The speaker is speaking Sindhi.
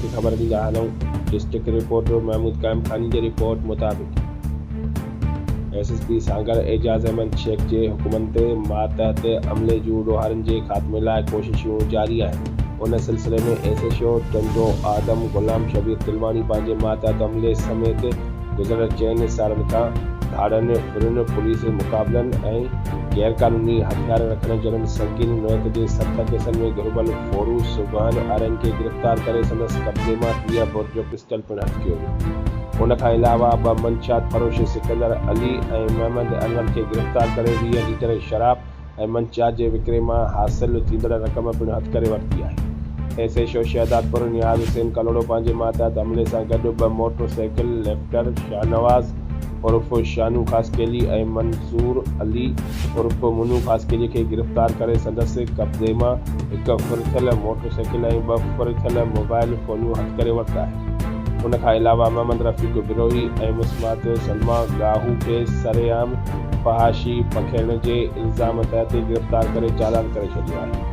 کي خبر ڏيندا هلون. ڊسٽرڪٽ رپورٽر محمود قائم خاني جي رپورٽ مطابق S S P Sanghar Ejaz Ahmed Shaikh جي حڪمن تي ماتحت عملي جون ڏوهارين جي خاتمي لاء ڪوششون جاري آهن ان سلسلي ۾ S H O Tando Adam Ghulam Shabbir Talwani پنهنجي ماتحت عملي سميت گذريل چئن سالن کان ڌاڙن، ڦرن، پوليس مقابلن ۽ غيرقانوني هٿيار رکڻ جهڙن سنگين نوعيت جي ست ڪيسن ۾ گهربل ڦورو سبحان آرين کي گرفتار ڪري سندس قبضي مان 30 بور جو پسٽل پڻ هٿ ڪيو ويو. ان کان علاوه ٻه منشيات فروش سڪندر علي ۽ محمد انور کي گرفتار ڪري 20 ليٽر شراب ۽ منشيات جي وڪري مان حاصل ٿيندڙ رقم پڻ هٿ ڪري ورتي آهي. S H O Shahdadpur Niaz Hussain Kalhoro پنهنجي ماتحت عملي سان گڏ ٻه موٽر سائيڪل لفٽر شاهنواز عرف شانو خاصخيلي ۽ منظور علي عرف منو خاصخيلي کي گرفتار ڪري سندس قبضي مان هڪ ڦر ٿيل موٽر سائيڪل ۽ ٻه ڦر ٿيل موبائل فونيون هٿ ڪري ورتا آهن. ان کان علاوه محمد رفيق بروهي ۽ مسمات سلميٰ ڳاهو کي سرعام فحاشي پکيڙڻ جي الزام تحت گرفتار ڪري چالان ڪري ڇڏيو آهي.